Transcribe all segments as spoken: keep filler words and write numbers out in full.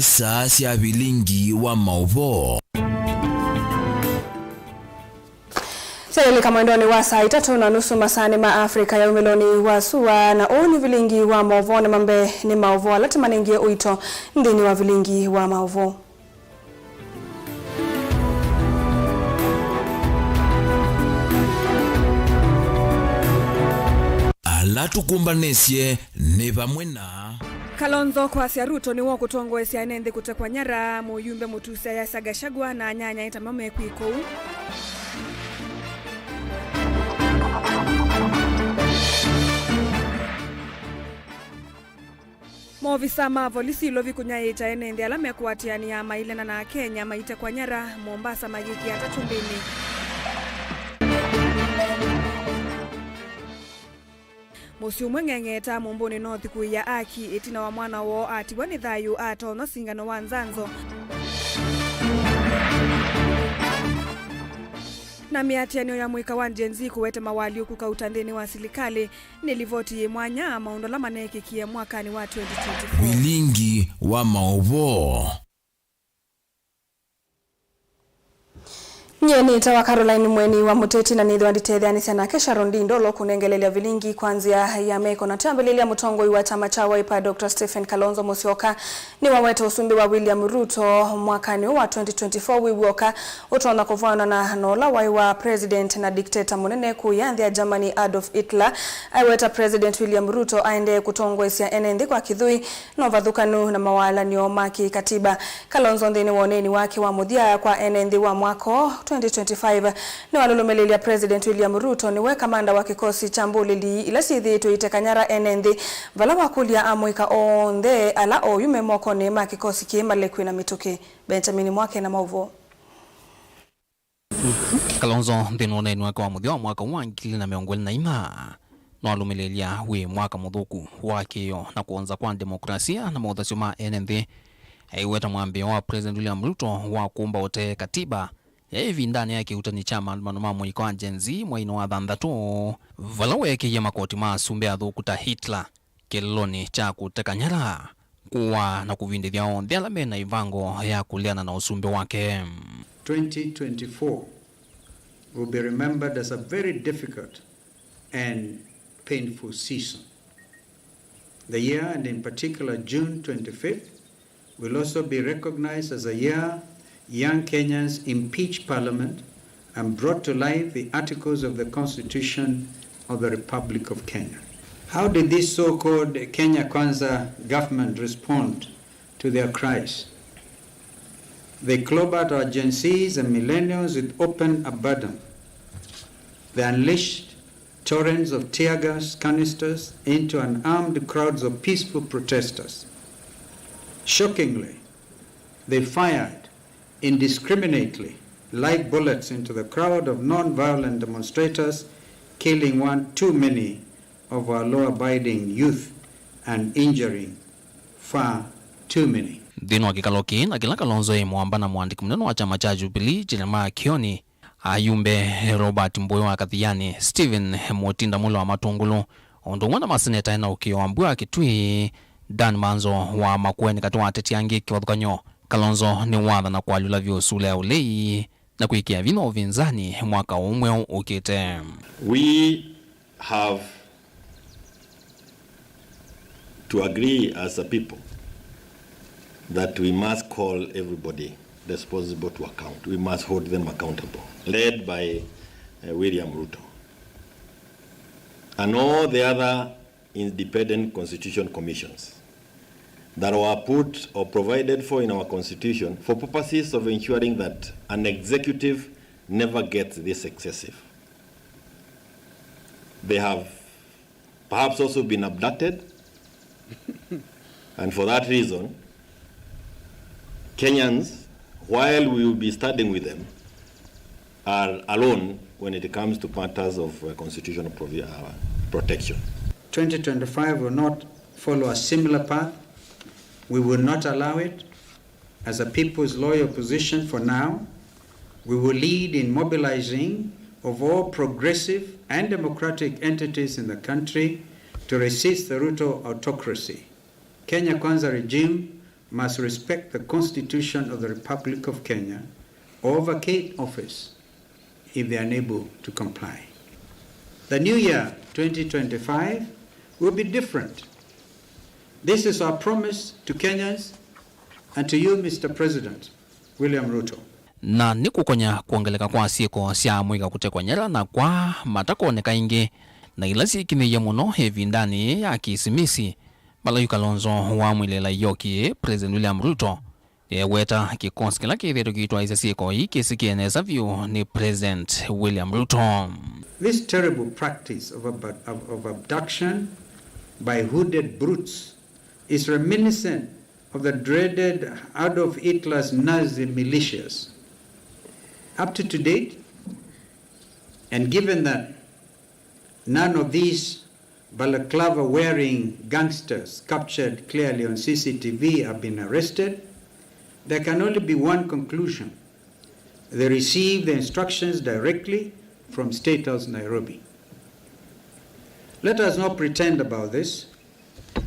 Saa sya vilingi wa maũvoo. Syalĩlĩka mwendonĩ wa saa itatũ na nusu masaanĩ ma Afrika ya umĩlonĩ wa sua, na ũũ nĩ vilingi wa maũvoo, na mambe nĩ maũvoo ala tũmanengie ũito nthĩnĩ wa vilingi wa maũvoo. Ala tũkũmbanĩsye nĩ vamwe na Kalonzo kwasya Ruto nĩwe ũkũtongoesya ene nthĩ kũtekwa nyara, mũyumbe mũtusya yasya Gachagua na anyanyae ta mo mekwĩka ũu. Maovisa ma volisi ilovi kũnyaĩĩkya ene nthĩ ala mekũatĩanĩa mailena na Akenya maitekwa nyara Mombasa mayĩkĩa atatũ nthĩnĩ. Mũsyĩ ũmwe Ng'eng'eta Mũmbũnĩ North kũia aki ĩtina wa mwana woo atiwa nĩ thayũ atonywa singano wa nzanzo. Na mĩatĩanĩo ya mũika wa Gen Z kũwete mawalyũku kauta nthĩnĩ wa silikalĩ nĩ livoti yĩ mwanya, maũndũ ala maneekĩkie mwakanĩ wa twenty twenty-four. Vilingi wa maũvoo. Nyie nĩtawa Caroline Mweni wa Mũteti, na nĩthĩwa nditetheanĩsya nake Sharon Ndindolo kũnengelelya vilingi kwa nzĩa ya meko. Na twambĩlĩlya, mũtongoi wa kyama kya Wiper, Doctor Stephen Kalonzo Musyoka, nĩwaweta ũsumbĩ wa William Ruto mwakanĩ ũũ wa twenty twenty-four wĩ w'oka, ũtonya kũvw'anana na ũla waĩ wa president na dictator mũnene kũya nthĩ ya Germany, Adolf Hitler. Aiweta President William Ruto aendee kũtongoesya ene nthĩ kwa kĩthũi na ũvathũkanu na mawaalanĩo ma kĩkatiba. Kalonzo nthĩnĩ wa ũneeni wake wa mũthya kwa ene nthĩ wa mwaka twenty twenty-five nĩwalũlũmĩlĩlya President William Ruto nĩwe kamanda wa kĩkosi kya mbũlĩli ila syĩthĩĩtwe iteka nyara ene nthĩ, vala wakũlya amũika onthe ala oyu me mokonĩ ma kĩkosi kĩĩ malekw'e na mĩtũkĩ. Benjamin Mwake na maũvoo. Kalonzo nthĩnĩ wa ũneeni wake wa mũthya wa mwaka wa ngili na mĩongo ĩlĩ na inya, nĩwalũmĩlĩlya wĩ mwaka mũthũku wa kĩĩo na kwonza kwa demokrasia na maũthasyo ma ene nthĩ. Aiweta mwambĩĩo wa President William Ruto wa kũmba ũtee katiba ya ĩvindanĩ ya kĩuutani kya maandamano ma mũika wa Gen Z mweinĩ wa thanthatũ, vala weekĩie makoti ma asumbĩ athũku ta Hitler kĩlĩlonĩ kya kũteka nyara, kũaa na kũvindĩthya onthe ala me na ĩvango ya kũleana na ũsumbĩ wake. Twenty twenty-four will be remembered as a very difficult and painful season. The year, and in particular June twenty-fifth, will also be recognized as a year young Kenyans impeach Parliament and brought to life the articles of the Constitution of the Republic of Kenya. How did this so-called Kenya Kwanza government respond to their cries? They clobbered our Gen Zs and millennials with open abandon. They unleashed torrents of tear gas canisters into unarmed crowds of peaceful protesters. Shockingly, they fired indiscriminately live bullets into the crowd of non-violent demonstrators, killing one too many of our law-abiding youth and injuring far too many. Nthĩnĩ wa kĩkalo kĩĩ na kĩla Kalonzo e mũamba na mũandĩki mũnene wa kyama kya Jubilee, Jeremiah Kioni, ayumbe Robert Mbũĩ wa Kathiani, Stephen Mũtinda Mũla wa Matũngũlũ, ũndũ ũmwe na maseneta ena ũkĩo wa Mbua Kitui, Dan Manzo wa Makueni, katĩ wa ateti angĩ kĩvathũkany'o, Kalonzo nĩwathana kũalyũla vyũ sula ya ũlei na kwĩkĩa vinya ũvinzani mwaka ũũ mweũ ũkĩte. We have to agree as a people that we must call everybody responsible to account. We must hold them accountable, led by, uh, William Ruto and all the other independent constitution commissions that were put or provided for in our constitution for purposes of ensuring that an executive never gets this excessive. They have perhaps also been abducted, and for that reason, Kenyans, while we will be standing with them, are alone when it comes to matters of, uh, constitutional provi-, uh, protection. Twenty twenty-five will not follow a similar path. We will not allow it. As a People's Loyal Opposition for now, we will lead in mobilizing of all progressive and democratic entities in the country to resist the Ruto autocracy. Kenya Kwanza regime must respect the Constitution of the Republic of Kenya or vacate office if they are unable to comply. The new year twenty twenty-five will be different. This is our promise to Kenyans and to you, Mister President William Ruto. Na nĩkũkonya kwongeleka kwa syĩko sya amũika kũtekwa nyara na kwa matakoneka ĩngĩ, na ila syĩkinyĩie mũno ĩvindanĩ yĩĩ ya Kĩsimisi, vala yu Kalonzo wamwĩlĩĩla ĩyoki President William Ruto. Eweta kĩkosi kĩla kĩthĩĩtwe kĩitwaĩĩsya syĩko ii kĩsĩkĩe nesa vyũ nĩ President William Ruto. This terrible practice of ab-, of, of abduction by hooded brutes is reminiscent of the dreaded Adolf Hitler's Nazi militias. Up to, to date, and given that none of these balaclava-wearing gangsters captured clearly on C C T V have been arrested, there can only be one conclusion. They received the instructions directly from State House Nairobi. Let us not pretend about this.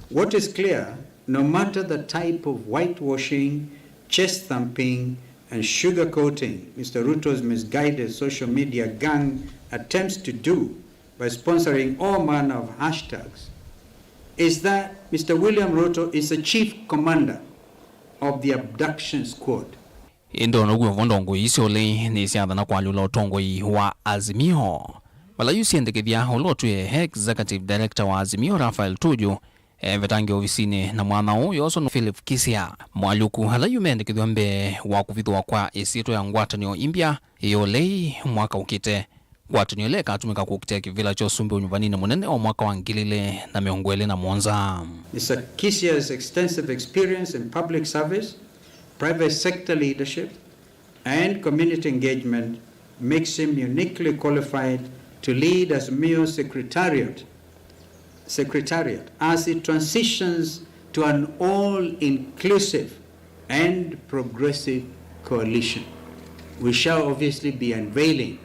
What is clear, no matter the type of whitewashing, chest thumping, and sugarcoating Mister Ruto's misguided social media gang attempts to do by sponsoring all manner of hashtags, is that Mister William Ruto is the chief commander of the abduction squad. Ĩndĩ o na w'o vo, ndongoi isu nĩsyathana kũalyũla ũtongoi wa Azimio, vala yu syendekethya ũla ũtwĩe Executive Director wa Azimio, Raphael Tuju, evetangĩwe ovisinĩ na mwana ũũ yoswa nĩ Philip Kisia. Moalyũku ala yu mendekethw'a mbee wa kũvithũwa kwa ĩsyĩtwa ya ngwatanĩo imbya ĩyolei mwaka ũkĩte. Ngwatanĩo ĩla ĩkatũmĩka kũkitĩa kĩvĩla kya ũsumbĩ ũnyuvaninĩ mũnene wa mwaka wa ngili ilĩ na mĩongo ĩlĩ na mũonza. Mister Kisia's extensive experience in public service, private sector leadership, and community engagement makes him uniquely qualified to lead Azimio Secretariat, Secretariat as it transitions to an all-inclusive and progressive coalition. We shall obviously be unveiling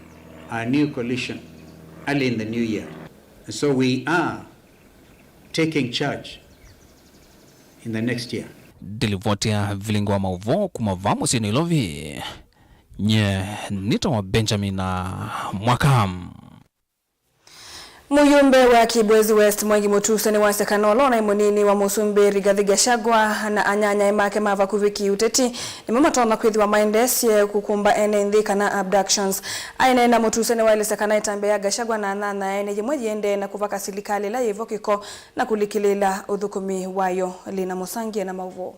our new coalition early in the new year. And so we are taking charge in the next year. Ndilivoti ya vilingi wa maũvoo kuma vaa mũsyĩ Nairobi, nye nĩtawa Benjamin Mwaka. Mũyũmbe wa Kibwezi West, Mwangi Mutuse, nĩwasya kana ũla ũnaĩ mũnini wa mũsumbĩ Rigathi Gachagua na anyanyae make ma vakuvĩ kĩũteti nĩmo matonya kwĩthĩwa maendeesye kũkũmba ene nthĩ kana abductions. Aineena, Mutuse nĩwaelesya kana ĩtambya ya Gachagua na anyanyae nĩ yĩmwe yĩendee na kũvaka silikalĩ ĩla yĩvo kĩko na kũlikĩlĩĩla ũthũkũmi wayo. Lina Mũsangie na maũvoo.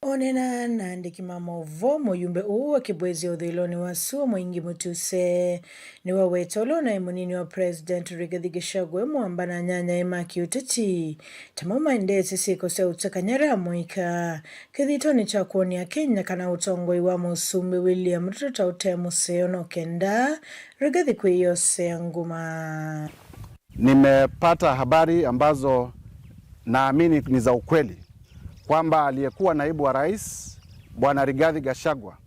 Oneena na andĩki ma maũvoo, mũyũmbe ũũ wa Kibwezi ũthũĩlonĩ wa sua, Mwangi Mutuse, nĩwaweta ũla ũnaĩ mũnini wa President Rigathi Gachagua e mũamba na anyanyae ma kĩũteti ta mo maendeesye syĩko sya ũteka nyara amũika kĩthitonĩ kya kwony'a Kenya kana ũtongoi wa mũsumbĩ William Ruto ta ũte mũseo no kenda Rigathi kwĩyosea nguma. Nimepata habari ambazo naamini ni za ukweli kwamba aliyekuwa naibu wa rais, Bwana Rigathi Gachagua,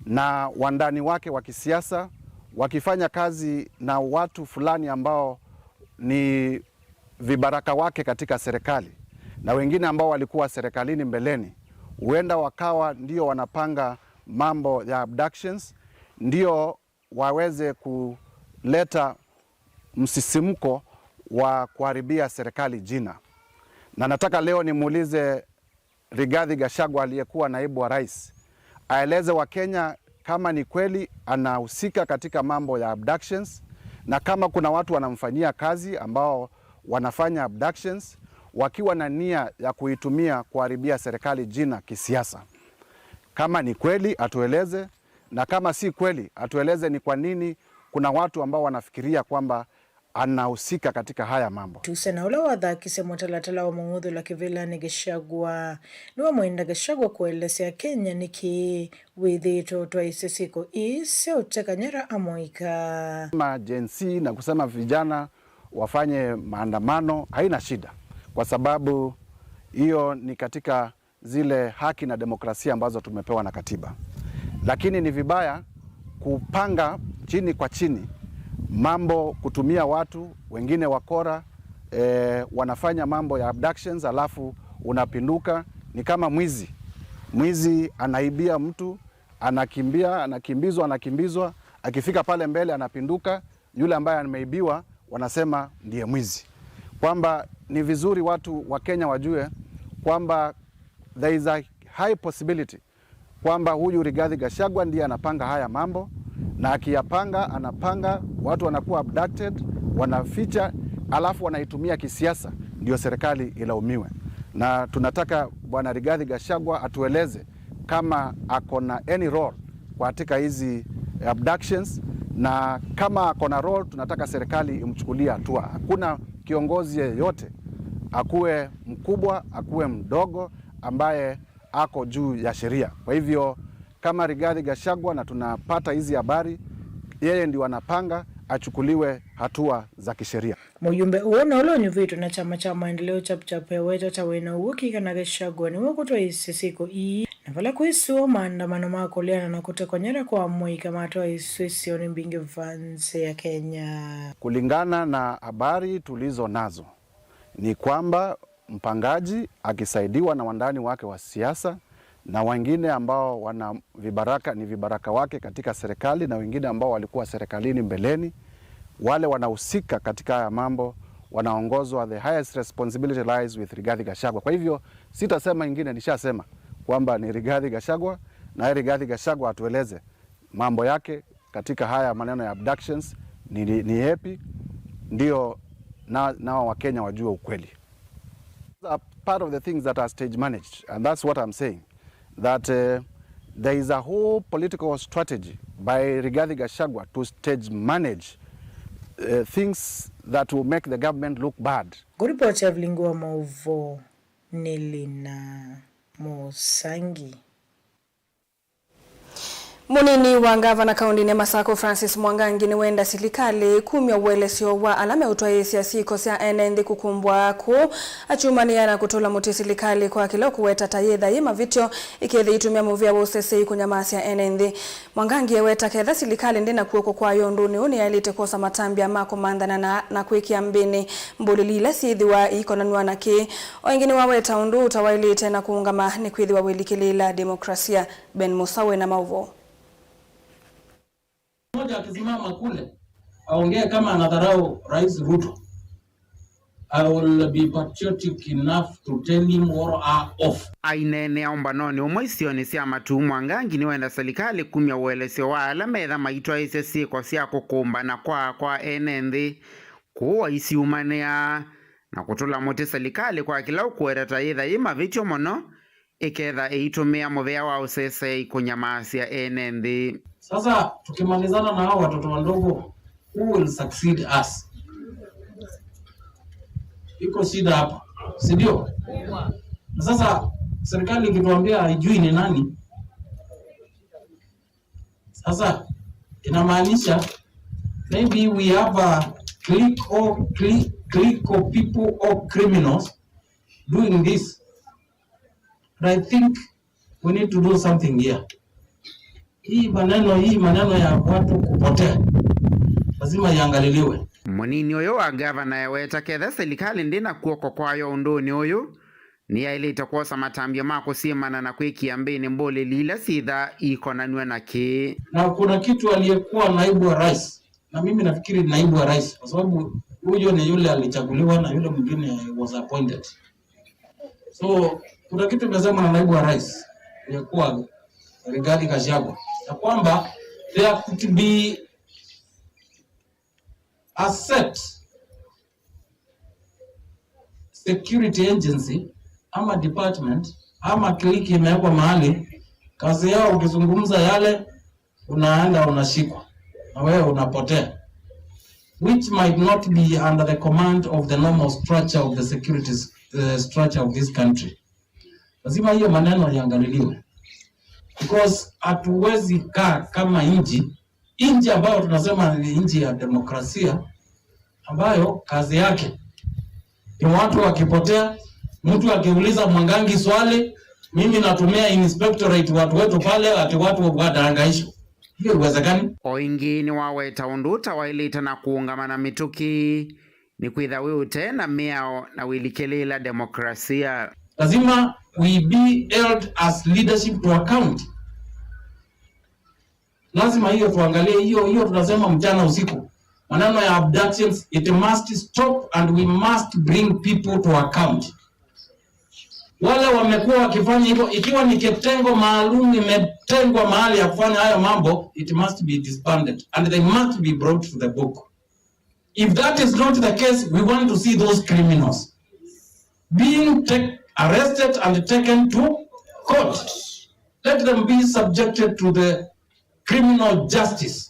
na wandani wake wa kisiasa wakifanya kazi na watu fulani ambao ni vibaraka wake katika serikali na wengine ambao walikuwa serikalini mbeleni, huenda wakawa ndio wanapanga mambo ya abductions, ndio waweze kuleta msisimko wa kuharibia serikali jina. Na nataka leo nimuulize Rigathi Gachagua, aliyekuwa naibu wa rais, aeleze Wakenya kama ni kweli anahusika katika mambo ya abductions, na kama kuna watu wanamfanyia kazi ambao wanafanya abductions wakiwa na nia ya kuitumia kuharibia serikali jina kisiasa. Kama ni kweli, atueleze, na kama si kweli, atueleze ni kwa nini kuna watu ambao wanafikiria kwamba anahusika katika haya mambo. Mutuse na ũla wathakisye mũtalatala wa mũng'uthũla kĩvĩlanĩ Gachagua, nĩwamwenda Gachagua kũelesya Akenya nĩkĩ wĩthĩĩtwe ũtwaĩĩsya syĩko ii sya ũteka nyara amũika. Kama Gen Z na kusema vijana wafanye maandamano, haina shida, kwa sababu hiyo ni katika zile haki na demokrasia ambazo tumepewa na katiba. Lakini ni vibaya kupanga chini kwa chini mambo, kutumia watu wengine wakora, eh, wanafanya mambo ya abductions, alafu Unapinduka, ni kama mwizi. Mwizi anaibia mtu, anakimbia, anakimbizwa, anakimbizwa, akifika pale mbele anapinduka, yule ambaye ameibiwa wanasema ndiye mwizi. Kwamba ni vizuri watu wa Kenya wajue kwamba there is a high possibility kwamba huyu Rigathi Gachagua ndiye anapanga haya mambo, na akiyapanga, anapanga, watu wanakuwa abducted, wanaficha, alafu wanaitumia kisiasa ndio serikali ilaumiwe. Na tunataka Bwana Rigathi Gachagua atueleze kama ako na any role katika hizi abductions, na kama ako na role, tunataka serikali imchukulie hatua. Hakuna kiongozi yeyote, akuwe mkubwa, akuwe mdogo, ambaye ako juu ya sheria. Kwa hivyo, kama Rigathi Gachagua na tunapata hizi habari, yeye ndio anapanga, achukuliwe hatua za kisheria. Mũyumbe ũũ na ũla ũnyuvĩtwe na kyama kya maendeleo Chap Chap eweta ta wĩna ũw'o kĩkana Gachagua nĩwe ũkũtwaĩĩsya syĩko ii, na vala kwĩ sua maandamano ma kũleana na kũtekwa nyara kwa amũika matwaĩĩsw'e isionĩ mbingĩ va nzĩ ya Kenya. Kulingana na habari tulizo nazo, ni kwamba mpangaji akisaidiwa na wandani wake wa siasa na wengine ambao wana vibaraka, ni vibaraka wake katika serikali na wengine ambao walikuwa serikalini mbeleni, wale wanahusika katika haya mambo wanaongozwa, the highest responsibility lies with Rigathi Gachagua. Kwa hivyo sitasema ingine, nishasema kwamba ni Rigathi Gachagua, na Rigathi Gachagua atueleze mambo yake katika haya maneno ya abductions ni, ni, ni yepi, ndio na, nao Wakenya wajue ukweli. A part of the things that are stage managed, and that's what I'm saying, that uh, there is a whole political strategy by Rigathi Gachagua to stage manage uh, things that will make the government look bad. Ngũripoti ya vilingi wa maũvoo nĩ Lina Mũsangi. Mũnini wa ngavana kaũndĩnĩ ya Masako Francis Mwangangi nĩwenda silikalĩ kumya ũelesyo wa ala meũtwaĩĩsya syĩko sya ene nthĩ kũkumbwa kũũ, akyumanĩa na kũtũla mũtĩ silikalĩ kwa kĩla ũkũweta ta yĩtha yĩ mavĩtyo ĩkethĩa ĩitũmĩa mũvĩa wa ũseseĩ kũnyamasya ene nthĩ. Mwangangi eweta ketha silikalĩ ndĩ na kw'oko kwayo ũndũnĩ ũũ, nĩyaĩlĩte kwosa matambya ma kũmanthana na, na kwĩkĩa mbĩnĩ mbũlĩli ila syĩthĩwa iikonanw'a na kĩĩ. O ĩngĩ nĩwaweta ũndũ ũtawaĩlĩte na kũũngama nĩkwĩthĩwa wĩlikĩlĩĩla demokrasia. Ben Musa wĩ na maũvoo. Mmoja akisimama kule aongee kama anadharau Rais Ruto, I will be patriotic enough to tell him or her off. Aineenea ũmbanonĩ ũmwe isionĩ sya Matuu, Mwangangi nĩwenda silikalĩ kumya ũelesyo wa ala metha maitwaĩĩsya syĩko sya kũkũmba na kwaa kwa ene nthĩ, kũũ aisyumanĩa na kũtũla mũtĩ silikalĩ kwa kĩla ũkũweta ta yĩtha yĩ mavĩtyo mũno, ĩketha ĩitũmĩa mũvĩa wa ũseseĩ kũnyamasya ene nthĩ. Sasa tukimalizana na hao watoto wadogo, who will succeed us? Iko shida hapa, si ndio? Na sasa serikali ikituambia haijui ni nani, sasa inamaanisha maybe we have a clique or cli-, clique of people or criminals doing this. But I think we need to do something here. Hii maneno, hii maneno ya watu kupotea lazima iangaliliwe. Mũnini ũyũ wa ngavana eweta ketha silikalĩ ndĩ na kw'oko kwayo ũndũnĩ ũyũ, nĩyaĩlĩte kwosa matambya ma kũsyĩmana na kwĩkĩa mbĩnĩ mbũlĩli ila syĩtha iikonanw'a na kĩĩ. Na kuna kitu aliyekuwa naibu wa rais, na mimi nafikiri naibu wa rais, kwa sababu huyo ni yule alichaguliwa na yule mwingine was appointed. So kuna kitu imesema na naibu wa rais aliyekuwa Rigathi Gachagua, ya kwamba there could be a set security agency ama department ama clique imewekwa mahali, kazi yao ukizungumza yale, unaenda unashikwa na wewe unapotea, which might not be under the command of the normal structure of the security, uh, structure of this country. Lazima hiyo maneno iangaliliwe, because hatuwezi kaa kama nchi, nchi ambayo tunasema ni nchi ya demokrasia, ambayo kazi yake ni watu wakipotea, mtu akiuliza Mwangangi swali, mimi natumia inspectorate watu wetu pale, ati watu watahangaishwa. Hiyo iwezekani? O ĩngĩ nĩwaweta ũndũ ũtawaĩlĩte na kũũngama na mĩtũkĩ nĩkwĩtha wĩ ũtee na mĩao na wĩlikĩlĩĩla demokrasia. Lazima we be held as leadership to account. Lazima hiyo tuangalie, hiyo, hiyo tunasema mchana usiku. Maneno ya abductions, it must stop and we must bring people to account. Wale wamekuwa wakifanya hivyo, ikiwa ni kitengo maalum imetengwa mahali ya kufanya hayo mambo, it must be disbanded and they must be brought to the book. If that is not the case, we want to see those criminals being take, arrested and taken to court. Let them be subjected to the criminal justice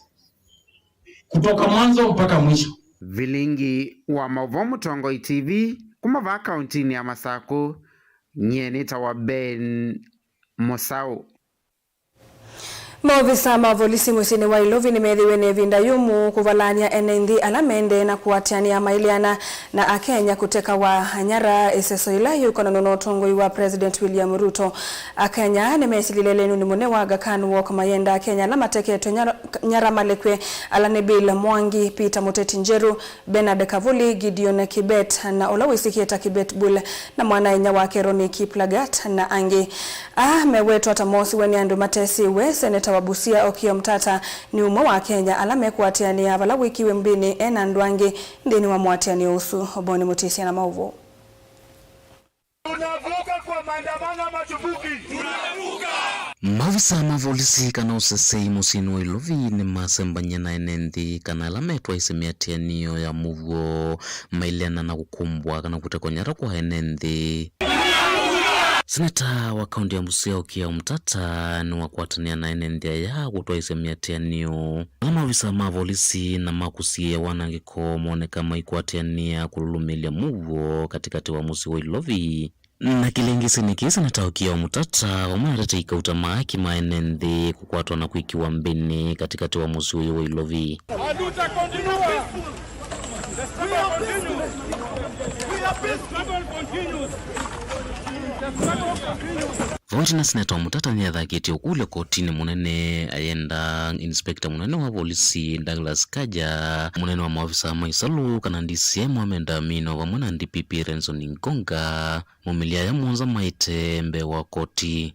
kutoka mwanzo mpaka mwisho. Vilingi wa maũvoo Mũtongoi T V kuma vaa kaũntĩnĩ ya Masakũ, nyie nĩtawa Ben Mũsaũ. Maovisa ma volisi mũsyĩnĩ wa Ilovi nĩmethĩwe na ĩvinda yũmũ kũvalany'a ene nthĩ ala maendee na kũatĩanĩa maĩleana na Akenya kũtekawa nyara ĩseso yĩla yĩũkonanw'a na ũtongoi wa President William Ruto. Akenya nĩmesilile lenunĩ mũnene wa Aga Khan Walk mayenda Akenya ala mateketwe nyara, nyara malekwe, ala nĩ Bill Mwangi, Peter Mũteti Njeru, Bernard Kavuli, Gideon Kibet, na ũla wĩsĩkĩe ta Kibet Bull, na mwana-a-inyia wake Ronnie Kiplagat, na angĩ. Aa mewetwa ta moosiwe nĩ andũ matesĩwe, Seneta wa Busia Okiya Omtata nĩ ũmwe wa Akenya ala mekũatĩanĩa vala wĩkiwe mbĩnĩ e na andũ angĩ nthĩnĩ wa mũatĩanĩo ũsu. Boni Mũtĩsya na maũvoo. Tunavuka kwa maandamano ama tuvuki? Tunavuka! Maovisa ma volisi kana ũseseĩ mũsyĩnĩ wa Ilovi nĩmasembany'a na ene nthĩ kana ala metwaĩsye mĩatĩanĩo ya mũuo maileana na kũkũmbwa kana kũtekwa nyara kwa ene nthĩ. Seneta wa kaũntĩ ya Busia Okiya Omtata nĩwakwatanĩa na ene nthĩ aya kũtwaĩsya mĩatĩanĩo. Ala maovisa ma volisi na ma kũsiĩĩa wanangĩko moneka maikwatĩanĩa kũlũlũmĩĩlya mũuo katĩkatĩ wa mũsyĩ wa Ilovi. Na kĩlĩngĩsĩnĩ kĩĩ, Seneta Okiya Omtata vamwe na atetei kauta ma aki ma ene nthĩ kũkwatwa na kwĩkĩwa mbĩnĩ katĩkatĩ wa mũsyĩ ũyũ wa Ilovi. Vau ĩtina, Seneta Omtata nĩathakĩtye ũkũlyo kotinĩ mũnene ayenda Inspector mũnene wa volisi Douglas Kaja, mũnene wa maovisa ma ĩsalũ kana D C I Mohamed Amin, o vamwe na D P P Renson Ngonga, maumĩlya aya mũonza maĩte mbee wa koti.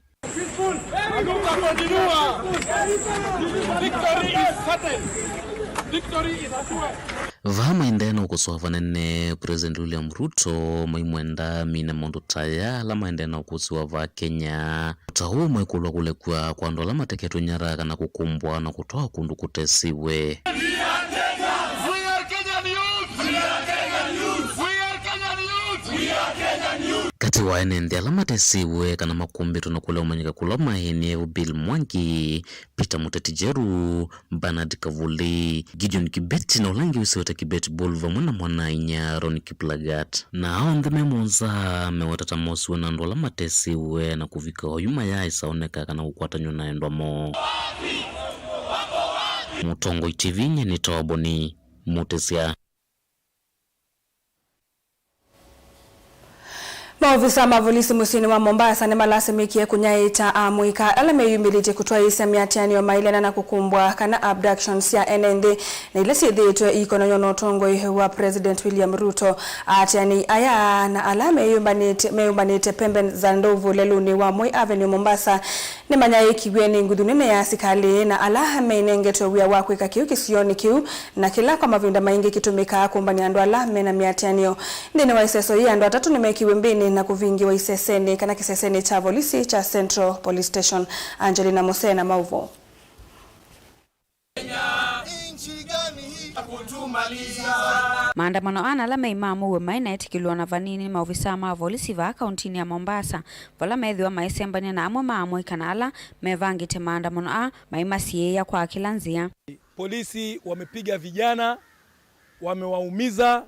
Vaa maendee na ũkosoa vanene President William Ruto, maimwenda amine maũndũ ta aya ala maendee na ũkũsĩwa vaa Kenya. Ta ũu maikũlw'a kũlekw'a kwa andũ ala mateketwe nyara kana kũkũmbwa na kũtwawa kũndũ kũtesĩwe. We are Kenyan youth! We are Kenyan youth! We are Kenyan youth! We are Kenyan youth! Katĩ wa ene nthĩ ala matesĩwe kana makũmbĩtwe na kũlea ũmanyĩka kũla maĩ nĩ Bill Mwangi, Peter Mũteti Njeru, Bernard Kavuli, Gideon Kibet na ũla ũngĩ wĩsĩwe ta Kibet Bull, vamwe na mwana-a-inyia Ronnie Kiplagat. Na aa onthe me mũonza meweta ta moosiwe na andũ ala matesĩwe na kũvika oyu mayaaĩsa oneka kana kũkwatanw'a na endwa moo. Mũtongoi T V, nyie nĩtawa Boni Mũtĩsya. Maovisa ma volisi mũsyĩnĩ wa Mombasa nĩmalasimĩkie kũnyaĩĩkya amũika ala meyumĩlĩtye kũtwaĩĩsya mĩatĩanĩo mailena na kũkũmbwa kana abductions sya ene nthĩ na ila syĩthĩĩtwe iikonany'o na ũtongoi wa President William Ruto. Aatĩanĩi aya na ala meyũmbanĩte, meyũmbanĩte Pembe za Ndovu lelũnĩ wa Moi Avenue, Mombasa, nĩmanyaĩĩkiw'e nĩ nguthu nene ya asikalĩ na ala menengetwe wĩa wa kwĩka kĩu kĩsionĩ kĩu, na kĩla kwa mavinda maingĩ kĩtũmĩkaa kũmbany'a andũ ala mena mĩatĩanĩo. Nthĩnĩ wa ĩseso yĩĩ, andũ atatũ nĩmekiwe mbĩnĩ na kũvingĩwa isesenĩ kana kĩsesenĩ kya volisi kya Central Police Station. Angelina Mose na maũvoo. Maandamano aa na ala maĩ ma mũuo maĩ na etĩkĩlw'a na vanini nĩ maovisaa ma volisi vaa kauntinĩ ya Mombasa, vala meethĩwa maisembany'a na amwe ma amũika na ala mevangĩte maandamano aa maimasiĩĩa kwa kĩla nzĩa. Polisi wamepiga vijana, wamewaumiza,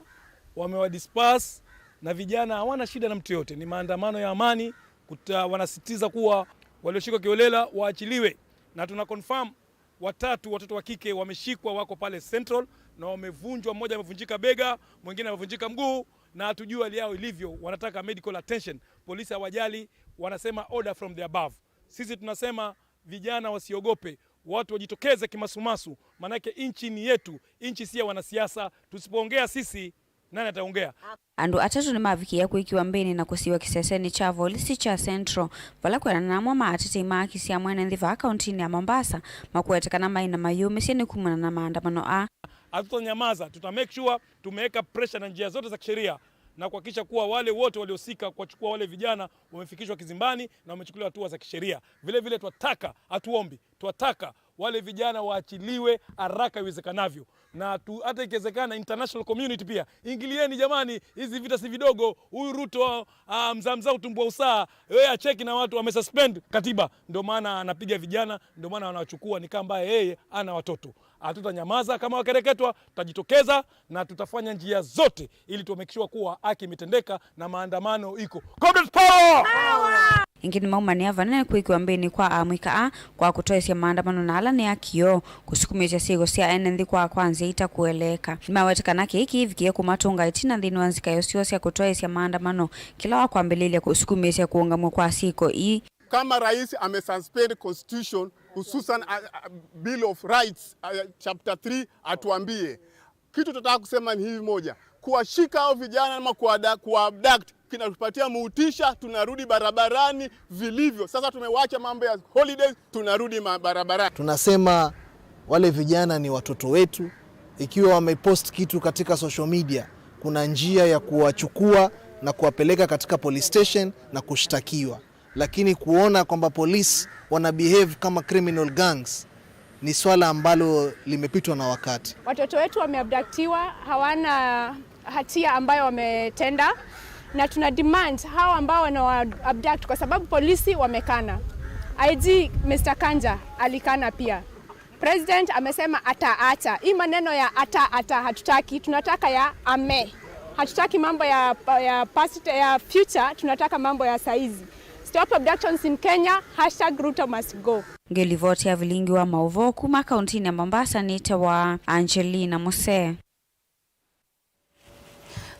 wamewadisperse, na vijana hawana shida na mtu yote. Ni maandamano ya amani, kuta-, wanasisitiza kuwa walioshikwa kiholela waachiliwe. Na tuna confirm watatu, watoto wa kike wameshikwa, wako pale Central na wamevunjwa, mmoja amevunjika bega, mwingine amevunjika mguu, na hatujui hali yao ilivyo. Wanataka medical attention. Polisi hawajali, wanasema order from the above. Sisi tunasema vijana wasiogope, watu wajitokeze kimasumasu, manake nchi ni yetu, nchi si ya wanasiasa. Tusipoongea sisi, Nani ataongea? Andũ atatũ nĩmavikie kwĩkiwa mbĩnĩ na kũsiwa kĩsesenĩ kya volisi kya Central, vala kwĩanana amwe ma atetei ma haki sya mwene nthĩ vaa kauntinĩ ya Mombasa makwete kana maĩ na mayũmĩsye nĩ kumana na maandamano aa. Hatutanyamaza, tuta make sure tumeweka pressure na njia zote za kisheria na kuhakikisha kuwa wale wote waliohusika kuwachukua wale vijana wamefikishwa kizimbani na wamechukuliwa hatua za kisheria. Vile vile twataka, hatuombi, twataka wale vijana waachiliwe haraka iwezekanavyo, na tu, hata ikiwezekana international community pia, ingilieni jamani, hizi vita si vidogo. Huyu Ruto, ah, mzaa mzaa utumbua usaa, yeye acheki na watu wamesuspend katiba, ndio maana anapiga vijana, ndio maana wanawachukua, ni kama ambaye yeye ana watoto. Hatutanyamaza kama wakereketwa, tutajitokeza na tutafanya njia zote ili tu make sure kuwa haki imetendeka na maandamano iko. Comrades power! Power! Ĩngĩ nĩmaumanĩa vanene kwĩkĩwa mbĩnĩ kwa amũika aa kwa kũtwaĩsya maandamano na ala nĩ akio, kũsukumĩĩsya syĩko sya ene nthĩ kwa kwa nzĩa itakũeleeka. Nĩmawete kana kĩĩ kĩivikie kũmatũnga ĩtina nthĩnĩ wa nzikaĩo syoo sya kũtwaĩsya maandamano, kĩla wa kwambĩlĩlya kũsukumĩĩsya kũũngamw'a kwa syĩko ii. Kama rais amesuspend constitution, hususan a, a Bill of Rights, a, chapter three, atuambie. Kitu tunataka kusema ni hivi moja, kuwashika hao vijana ama kuwada- kuwa abduct kinatupatia motisha, tunarudi barabarani vilivyo. Sasa tumewacha mambo ya holidays, tunarudi ma- barabarani. Tunasema wale vijana ni watoto wetu. Ikiwa wamepost kitu katika social media, kuna njia ya kuwachukua na kuwapeleka katika police station na kushtakiwa. Lakini kuona kwamba polisi wana behave kama criminal gangs ni swala ambalo limepitwa na wakati. Watoto wetu wameabductiwa, hawana hatia ambayo wametenda, na tuna demand hao ambao wana abduct, kwa sababu polisi wamekana. I G Mister Kanja alikana pia. President amesema ataacha. Hii maneno ya ata ata hatutaki, tunataka ya ame. Hatutaki mambo ya, ya past, ya future, tunataka mambo ya saizi. Stop abductions in Kenya, hashtag Ruto must go. Ngĩlivoti ya vilingi wa maũvoo kuma kauntinĩ ya Mombasa nĩtawa Angelina Musee.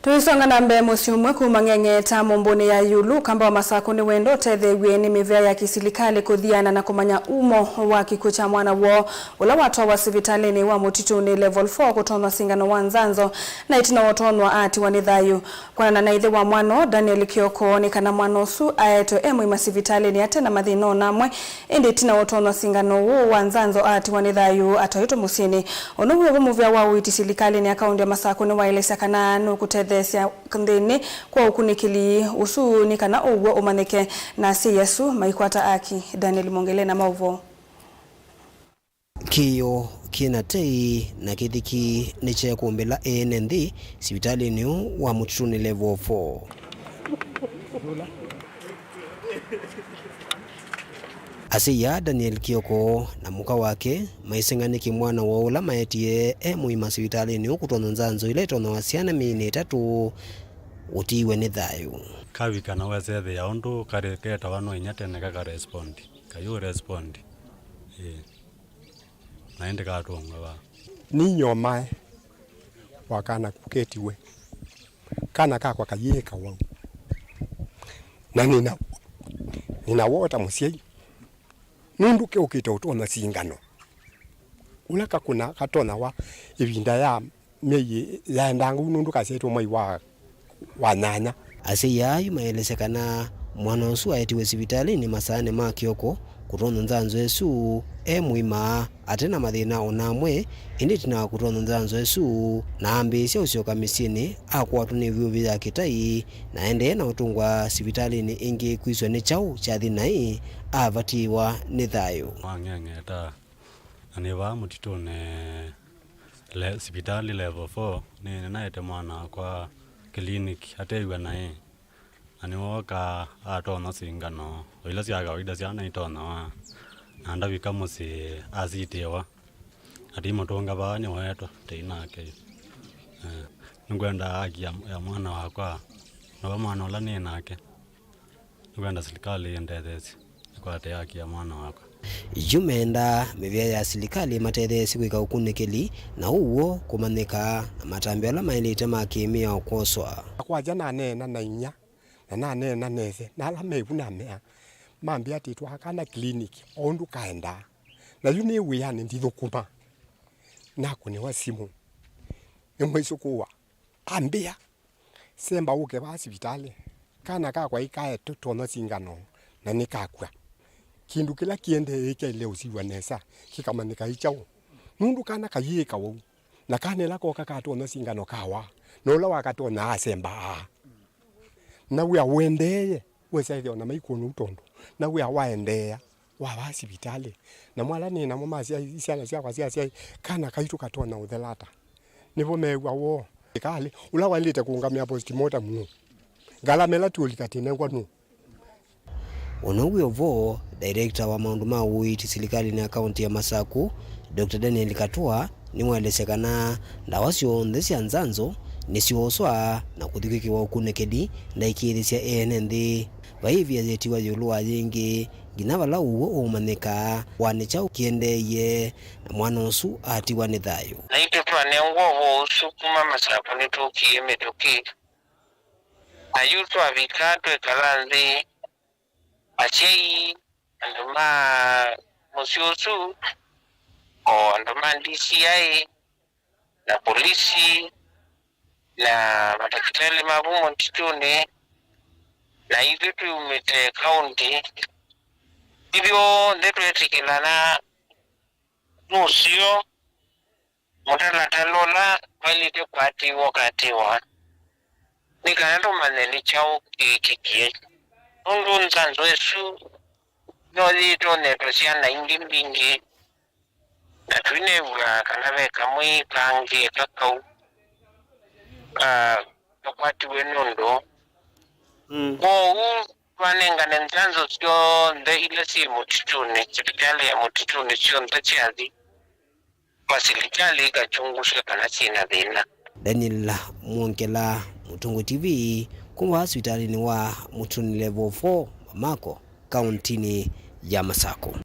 Tũisonga na mbee, mũsyĩ ũmwe kuma Ng'eng'eta mũmbũnĩ ya ĩũlũ, ũkamba wa Masakũ nĩwenda ũtetheew'e nĩ mĩvĩa ya kĩsilikalĩ kũthiana na kũmanya umo wa kĩkw'ũ kya mwana woo ũla watwawa sivitalĩnĩ wa Mũtitũnĩ Level four kũtonywa singano wa nzanzo, na ĩtina wa ũtonywa aatiwa nĩ thayũ. Kwonana na ĩthe wa mwana ũũ, Daniel Kioko, nĩ kana mwana ũsu aetwe e mũima sivitalĩnĩ ate na mathĩna o na amwe, ĩndĩ ĩtina wa ũtonywa singano ũũ wa nzanzo aatiwa nĩ thayũ atwaĩtwe mũsyĩnĩ. Ũndũ wĩ o vo, mũvĩa wa ũiiti silikalĩnĩ ya kaũntĩ ya Masakũ nĩwaelesya kana nũkũtetheesya nthĩnĩ kwa ũkunĩkĩli ũsu nĩ kana ũw'o ũmanyĩke, na asyai asu maikwata aki. Daniel Mwongele na maũvoo. Kĩĩo kĩ na tei na kĩthiki nĩkyeekũmbĩla ene nthĩ sivitalĩnĩ ũũ wa Mũtitũnĩ Level four. Asyai aa Daniel Kioko na mũka wake maiseng'a nĩkĩ mwana woo ũla maetie e mũima sivitalĩnĩ ũũ kũtonywa nzanzo ila itonyawa syana myeinĩ ĩtatũ ũtiiwe nĩ thayũ. Kavika na wesethĩa ũndũ karĩ ketawa no inya tene kaka respond. Kayũ respond. Ĩĩ. Na ĩndĩ katũngwe vaa. Nĩ inyia ũmae wa kana kũketiwe. Kana kakwa kayĩĩka wau. Na nĩna, nĩna woo ta mũsyai. Nũndũ keũkĩte ũtonya singano. Ũla kakũna katonyawa ĩvinda ya myei yaendanga ũu nũndũ kasyaĩtwe mwai wa wa nyanya. Asyai aa yu maelesya kana mwana ũsu aetiwe sivitalĩnĩ masaanĩ ma kĩoko kũtonywa nzanzo ĩsu e mũima ate na mathĩna o na amwe, ĩndĩ ĩtina wa kũtonywa nzanzo ĩsu na ambĩĩsya ũsyoka mĩsyĩnĩ akwatwa nĩ vyũvĩ ya kĩtai na aendee na ũtũngwa sivitalĩnĩ ĩngĩ kwĩswa nĩ kyaũ kyathi naĩ avatiĩwa nĩ thayũ. Wang'eng'eta. Na nĩ vaa mũtitũnĩ le, sivitalĩ level four, nĩ, nĩnaete mwana wakwa clinic atew'a naĩ, na nĩwooka atonya singano o ila sya kawaida syana itonyawa, na ndavika mũsyĩ asitĩwa, na tũimũtũnga vaa nĩwoetwa tei nake. Eh, nĩngwenda haki ya, ya mwana wakwa, na va mwana ũla nĩ nake. Nĩkwenda silikalĩ ĩndetheesye nĩkwate haki ya mwana wakwa. Yu mendaa mĩvĩa ya silikalĩ ĩmatetheesye kwĩka ũkunĩkĩli na ũw'o kũmanyĩka na matambya ala maĩlĩte ma kĩ-mĩao kwoswa. Kwakya naneena na inyia, na naneena na ĩthe, na ala me vu namea, mambĩa atĩ twakana clinic o ũndũ kaendaa. Na yu nĩ wĩanĩ ndithũkũma, nakũnĩwa simũ nĩ mwĩsũkũũa. Ambĩa, "Semba ũke vaa sivitalĩ. Kana kakwa ĩkaetwe tũtonya singano na nĩkakw'a." Kĩndũ kĩla kĩendee kyaĩle ũsiw'a nesa, kĩkamanyĩka ĩ kyaũ. Nũndũ kana kayĩĩka ũu, na kana ĩla koka katonya singano kawa, na ũla wakatonya asemba aa. Na wĩa ũendeeye, wesa ĩthĩwa na maikwona ũu tondũ, na wĩa waendeea, wavaa sivitalĩ. Na mwala nĩ namo ma syai, syana syakwa sya syai, kana kaitũ katonya ũthelata. Nĩvo mew'a woo. Ĩkalĩ, ũla waĩlĩte kũũngamĩa postmortem nũ? Ngalama ĩla tũũlika tĩnengwa nũ? Ũna wĩ o vo, director wa maũndũ ma ũiiti silikalĩnĩ ya kaunti ya Masaku, Doctor Daniel Katua, nĩwaelesya kana ndawa syonthe sya nzanzo nĩsyooswa na kũthi kwĩkĩwa ũkunĩkĩli ndaikĩĩthĩsya ene nthĩ. Vai ĩvia yĩtiwa ĩũlũ wa yĩngĩ, nginya vala ũw'o ũũmanyĩka wa nĩ kyaũ kĩendeeie, na mwana ũsu atiwa nĩ thayũ. Naitũ twanengwa ũvoo ũsu kuma Masaku nĩtũkie mĩtũkĩ. Na yu twavika twĩkala nthĩ, asyai, andũ ma mũsyĩ ũsu, o andũ ma D C I, na polisi, na matakĩtalĩ ma vu mũtitũnĩ, na ithyĩ twĩumĩte kaũntĩ, ithyonthe twetĩkĩlana nũseo mũtalatala ũla waĩlĩte kũatĩĩwa ũkatĩĩwa, nĩ kana tũmanye nĩ kyaũ kĩkĩkie, nũndũ nzanzo ĩsu no yĩtonyetwe syana ingĩ mbingĩ, na tũinew'a kana ve kamwe kangĩ kakau, ah, kakwatiwe nũndũ. Mm. Kwoou twanengane nzanzo syonthe ila syĩ mũtitũnĩ, sivitalĩ ya mũtitũnĩ syonthe syathi, kwa silikalĩ ĩkachungusya kana syĩna thĩna. Daniel Mwongela, Mũtũngũ T V, kuma sivitalĩnĩ wa Mũtitũnĩ Level four, Mamako, kaũntĩnĩ ya Masaku.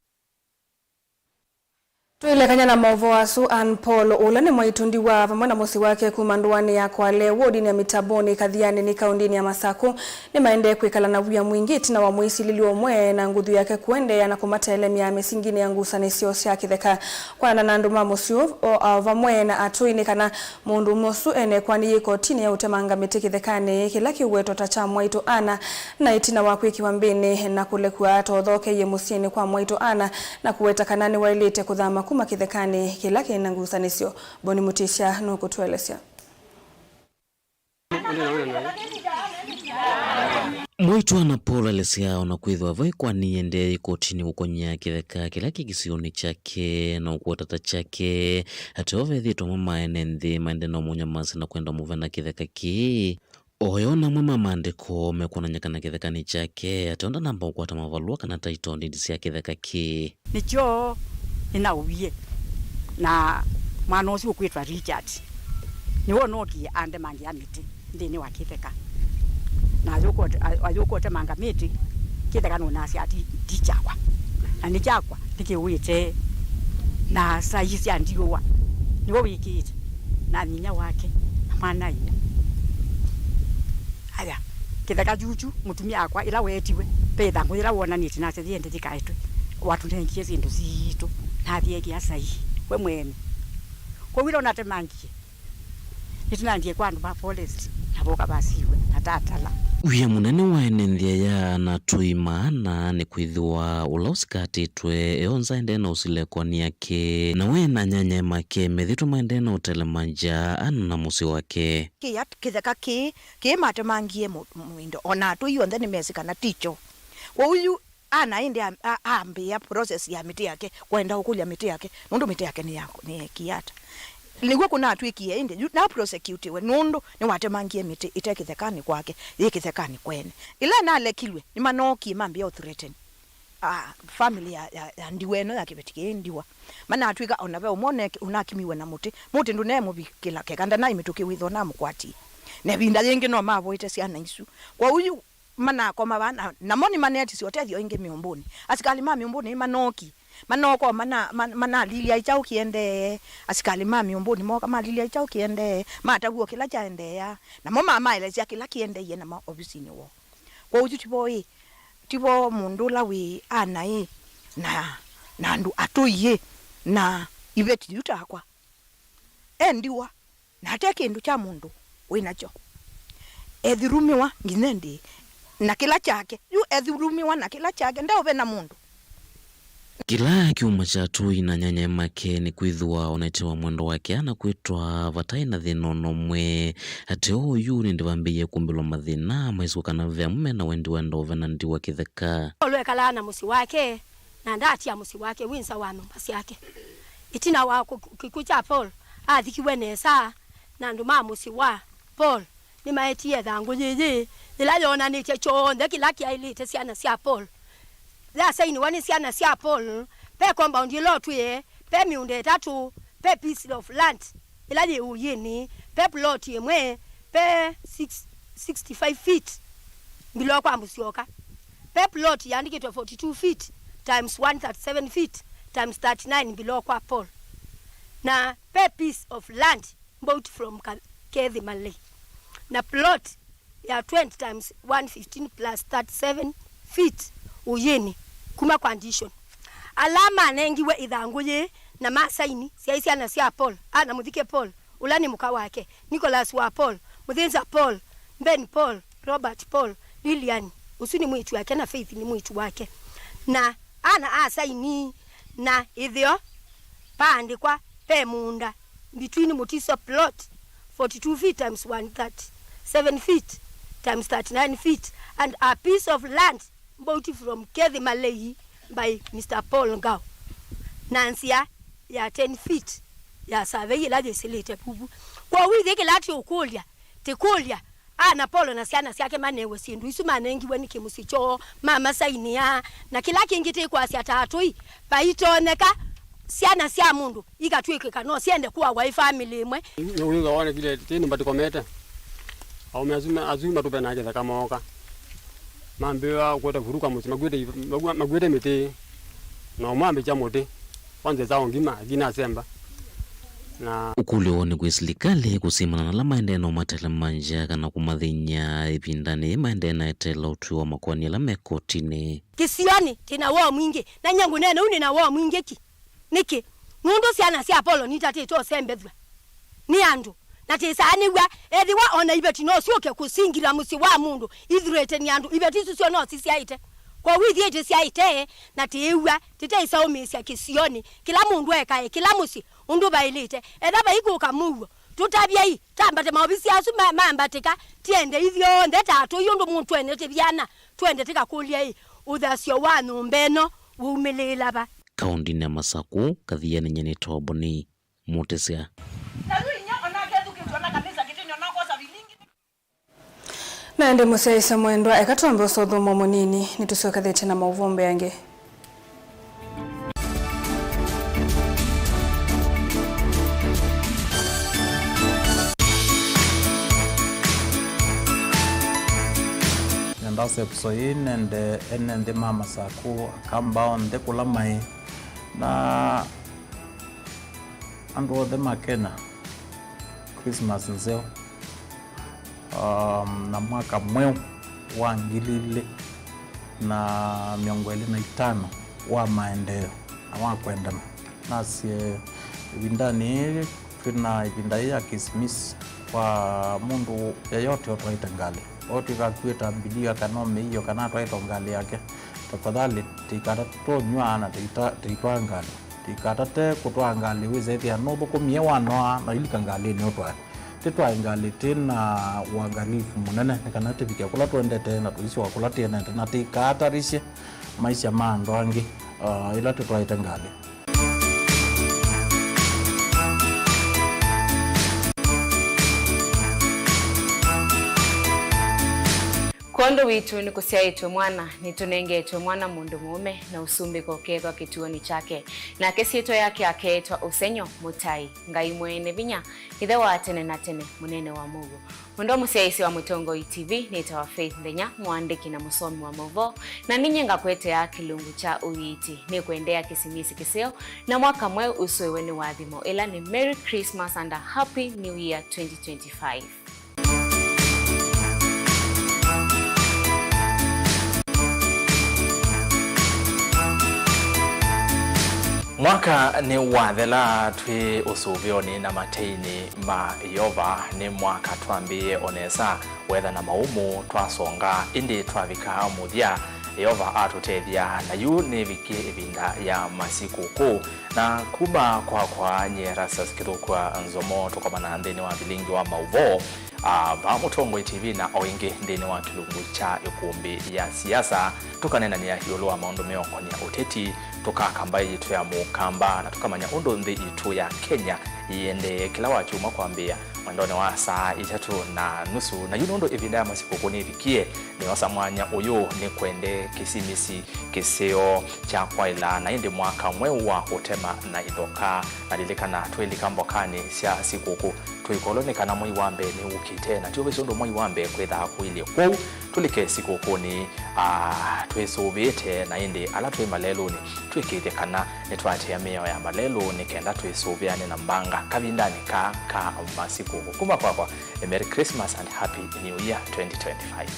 Tũilekany'a na maũvoo asu, Ann Paul, ũla nĩ mwaitũ Ndiwa, vamwe na mũsyĩ wake kuma ndũanĩ ya Kwale, wodinĩ ya Mitamboni, Kathianĩ nĩ kaũndĩnĩ ya Masaku, nĩmaendee kwĩkala na wia mwingĩ ĩtina wa mwĩsilĩlyo ũmwe na nguthu yake kũendeea na kũmatelemya mĩsinginĩ ya ngusanĩsyo sya kĩtheka. Kwanana na andũ ma mũsyĩ o, o, vamwe na atũi, nĩ kana mũndũũme ũsu enekwanĩie ĩkotinĩ ya ũtemanga mĩtĩ kĩthekanĩ kĩla kĩũwetwa ta kya mwaitũ Ana, na ĩtina wa kwĩkĩwa mbĩnĩ na kũlekw'a atothokeie mũsyĩnĩ kwa mwaitũ Ana, na kũweta kana nĩwaĩlĩte kũthama kuma kĩthekanĩ kĩla kĩ na ngusanĩsyo. Boni Mũtĩsya nũkũtũelesya. Mwaitũ Ana Paul aelesya o na kwĩthĩwa vai kwani ĩendee ĩkotinĩ kũkony'a kĩtheka kĩla kĩ kĩsionĩ kyake na ũkwata ta kyake, ateo vethĩĩtwe amwe ma ene nthĩ maendee na ũmũnyamasya na kwenda mũvena kĩtheka kĩĩ. Oyo na amwe ma maandĩko mekwonany'a kana kĩthekanĩ kyake ateo ndanamba kũkwata mavalũa kana title deed sya kĩtheka kĩĩ. Nĩkyo nĩnaũie, na mwana ũsu ũkwĩtwa Richard nĩwe ũnookie andemangĩa mĩtĩ nthĩnĩ wa kĩtheka, na ayũka ũte-, a-, ayũka ũtemanga mĩtĩ kĩtheka nũnasya ati ti kyakwa, na nĩ kyakwa nĩkĩwĩte na sai sya ndiũa nĩwe wĩkĩĩte, na nyinya wake na mwana-a-inyia. Aya, kĩtheka kyukyu mũtumia wakwa ĩla weetiwe, ve ĩthangũ yĩla wonanĩtye nasya yĩende yĩkaetwe, watũnengie syĩndũ siitũ, nathi ekĩa sai we mwene. Kwoou ĩla ũnatemangie, nĩtũnandie kwa andũ ma forest, na voka vasiwe na tatala. Wia mũnene wa ene nthĩ aya na atũi ma Ana nĩ kwĩthĩwa ũla ũsikatĩtwe eonza endee na ũsilekwa nĩ ake, na we na anyanyae make methĩtwe maendee na ũtelemangya Ana na mũsyĩ wake. Kĩya kĩtheka kĩĩ, kĩĩ matemangie mũ-, mũindo, o na atũi onthe nĩmesĩ kana ti kyo. Kwoou yu Ana ĩndĩ a-, a-, ambĩĩa process ya mĩtĩ yake, kwenda ũkũlya mĩtĩ yake, nũndũ mĩtĩ yake nĩ ya, nĩ ya Kiata. Nĩw'o kũnatw'ĩkie ĩndĩ, yu na prosecutiwe nũndũ nĩwatemangie mĩtĩ ĩte kĩthekanĩ kwake, yĩ kĩthekanĩ kwene. Ĩla nalekilwe, nĩmanookie mambĩa ũthreaten, ah, family ya, ya, ya Ndiwa ĩno ya kĩveti kĩĩ Ndiwa. Manatw'ĩka ona ve ũmwe ũne-, ũnakimiwe na mũtĩ, mũtĩ ndũneemũvikĩla keka, ndanaĩ mĩtũkĩ wĩthwa namũkwatie. Na ĩvinda yĩngĩ no mavoete syana isu. Kwoou yu manakoma vaa, na, namo nĩmaneetisye ũtethyo ĩngĩ mĩũmbũnĩ. Asikalĩ ma mĩũmbũnĩ nĩmanookie. Manooka o mana-, man-, manalilya ĩ kyaũ kĩendee. Asikalĩ ma mĩũmbũnĩ mooka malilya ĩ kyaũ kĩendee. Matavw'a o kĩla kyaendeea. Namo mamaelesya kĩla kĩendeeie namo ovisinĩ woo. Kwoou yu tivo ĩ, tivo mũndũ ũla wĩ Ana ĩ, na, na andũ atũi ĩ, na iveti yu takwa. E Ndiwa. Na ate kĩndũ kya mũndũ wĩ nakyo. Ethulumiwa nginya ĩndĩĩ na kĩla kyake. Yu ethulumiwa na kĩla kyake, ndeũvena mũndũ. Kĩla kyumwa kya atũi na anyanyae make nĩ kwĩthĩwa onaĩte wa mwendwa wake ana kwĩtwa vataĩ na thĩna o na ũmwe. Ateo oyu nĩndĩ vambĩĩie kumbĩlwa mathĩna, maisũka kana ve amwe mena wendi wa ndoũve na ndiwa kĩtheka. Paul ekalaa na mũsyĩ wake, na ndaatia mũsyĩ wake wĩ nza wa nyũmba syake. Ĩtina wa kũ-, kĩkw'ũ kya Paul, athikiwe nesa na andũ ma mũsyĩ wa Paul. Nĩmaetie ĩthangũ yĩyĩ yĩla yoonanĩtye kyonthe kĩla kyaĩlĩte syana sya Paul. Yasainiwa nĩ syana sya Paul, ve compound ĩla ũtwĩe, ve mĩũnda ĩtatũ, ve piece of land ĩla yĩ ũiĩnĩ, ve plot ĩmwe, ve six, sixty-five feet below kwa Mũsyoka, ve plot yandĩkĩtwe forty-two feet times one thirty-seven feet times thirty-nine below kwa Paul, na ve piece of land bought from Ka-, Kethi Malei, na plot ya twenty times one fifteen plus thirty-seven feet ũiĩnĩ kuma kwa Dishon. Ala manengiwe ĩthangũ yĩĩ na masaini syaĩ syana sya Paul, ana mũthike Paul, ũla nĩ mũka wake, Nicholas wa Paul, Mũthĩnza Paul, Ben Paul, Robert Paul, Lilian, ũsu nĩ mwĩĩtu wake, na Faith nĩ mwĩĩtu wake. Na ana asaini, na ĩtheo paandĩkwa ve mũũnda between Mutiso plot, forty-two feet times one thirty-seven feet times thirty-nine feet, and a piece of land bought from Kethi Malei by Mister Paul Ngao, na nzĩa ya ten feet ya survey ĩla yĩsĩlĩte vuvu. Kwoou ithyĩ kĩla tũũkũlya, tĩkũlya ana Paul na syana syake manewe syĩndũ isu manengiwe nĩ kĩmũsyĩ kyoo, mamasainĩa, na kĩla kĩngĩ tĩkwasya ta atũi, vaitonyeka syana sya mũndũ ikatw'ĩkĩka no syende kũawa ĩ family ĩmwe. Nĩwĩthwa wonekile tĩ nyũmba tũkomete. Aũme asu ma-, asu matũvenaa kĩtheka mooka. Mambĩĩa kũete vuruka mũsyĩ, makuĩte iv-, makua-, makuĩte mĩtĩ. Na ũmwe ambĩkya mũtĩ. Kwanza ĩsaũ ngima, ĩkinasemba. Na ũkũlyo nĩ kwĩ silikalĩ kũsimana na ala maendee na ũmatele manzĩa kana kũmathĩny'a ĩvindanĩ yĩĩ maendee na eteela ũtwi wa makoani ala me kotinĩ. Kĩsionĩ, tĩ na woo mwingĩ. Na nyie ngũneena ũu nĩ na woo mwingĩ ki. Nĩkĩ? Nũndũ syana sya Apolo nitatĩte ũsembethw'a nĩ andũ, na tĩsaanĩw'a. Ethĩwa o na iveti no syũke kũsingila mũsyĩ wa mũndũ ithreaten andũ, iveti isu syo no sisyaĩte. Kwoou ithyĩ tĩsyaĩte, na tĩĩw'a, tĩteĩsa ũmĩĩsya kĩsionĩ. Kĩla mũndũ ekae kĩla mũsyĩ ũndũ vaĩlĩte. Etha vaikũka mũuo, tũtavyei, tambate maovisi asu ma-, mambatĩka, tiende ithyonthe ta atũi ũndũ mũtwene tĩvyana, twende tĩkakũlye-ĩ, ũthasyo wa nyũmba ĩno wumĩlĩĩla va? Kaũndĩnĩ ya Masakũ, Kathiani, nyie nĩtawa Boni Mũtĩsya. Na ĩndĩ mũsyaĩĩsya mwendwa, eka twambe ũsa ũthũmũo mũnini, nĩtũsyokethetye na maũvoo mbeange. Nenda sevuso ĩĩ nende ene nthĩ ma Masakũ, Akamba onthe kũla maĩ, na andũ onthe ma Kenya, Christmas nzeo, um, na mwaka mweũ wa ngili ilĩ na mĩongo ĩlĩ na itano wa maendeeo na wa kwendana. Nasye ĩvindanĩ yĩĩ twĩ na ĩvinda yĩĩ ya Kisimisi kwa mũndũ yeyote ũtwaĩte ngalĩ. Ũtw'ĩka akuĩte abiria kana ũmĩio kana atwaĩte o ngalĩ yake, tafadhali tĩikata tũnyw'a na tĩita-, tĩitwaa ngalĩ. Tĩikatate kũtwaa ngalĩ wĩsa ĩthĩa nũthũkũmie wanoa na ilika ngalĩnĩ ũtwae. Tĩtwae ngalĩ twĩ na uangalifu mũnene nĩ kana tĩvike kũla tũendete na tũisyoka kũla tĩendete na tĩikaatarisye maisha ma andũ angĩ, uh, ĩla tĩtwaĩte ngalĩ. Kwondũ witũ nĩkũsyaĩtwe mwana, nĩtũnengetwe mwana mũndũ mũũme, na ũsumbĩ kũkeethwa kĩtuonĩ kyake. Nake syĩtwa yake akeetwa Ũsenyo, Mũtai, Ngai Mwene Vinya, Ĩthe wa tene na tene, Mũnene wa Mũuo. Ũndũ mũsyaĩĩsya wa Mũtongoi T V, nĩtawa Faith Nthenya, mũandĩki na mũsomi wa maũvoo, na ninyie ngakwetea kĩlungu kya ũiiti. Nĩkwendea Kĩsimisi kĩseo na mwaka mweũ ũsũĩwe nĩ ũathimo, ĩla nĩ Merry Christmas and a Happy New Year twenty twenty-five. Mwaka nĩwathela twĩ ũsũvĩonĩ na mateinĩ ma Yeova. Nĩ mwaka twambĩĩe o nesa, weather na maumu twasonga, ĩndĩ twavika mũthya, Yeova atũtethya, na yu nĩvikie ĩvinda ya masikũkũ. Na kuma kwakwa, nyie Erastus Kĩthũkua Nzomo, tũkomana nthĩnĩ wa vilingi wa maũvoo, ah, va Mũtongoi T V na o ĩngĩ nthĩnĩ wa kĩlungu kya ĩkũmbĩ ya siasa, tũkaneenany'a ĩũlũ wa maũndũ meũkonĩa ũteti, tũkaka mbaĩ yitũ ya Mũkamba, na tũkamanya ũndũ nthĩ yitũ ya Kenya yĩendee kĩla wa kyumwa kwambĩĩa mwendonĩ wa saa itatũ na nusu. Na yu nũndũ ĩvinda ya masikũkũ nĩvikie, nĩosa mwanya ũyũ nĩkwende kĩsimisi kĩseo kya kwaĩla na ĩndĩ mwaka mweũ wa ũtema na ithoka. Na lilikana, twĩlika mbokanĩ sya sikũkũ, twĩkolwe nĩ kana mwei wa mbee nĩwũkĩte, na ti ũvĩsĩ ũndũ mwei wa mbee kwĩthaa kũilye. Kwoou, tũlike sikũkũnĩ, ah, twĩsũvĩĩte, na ĩndĩ ala twĩ malelũnĩ, twĩkĩĩthye kana nĩtwaatĩĩa mĩao ya malelũ nĩ kenda twĩsũvĩane na mbanga kavindanĩ kaa ka masikũkũ. Kuma kwakwa, a Merry Christmas and Happy New Year twenty twenty-five.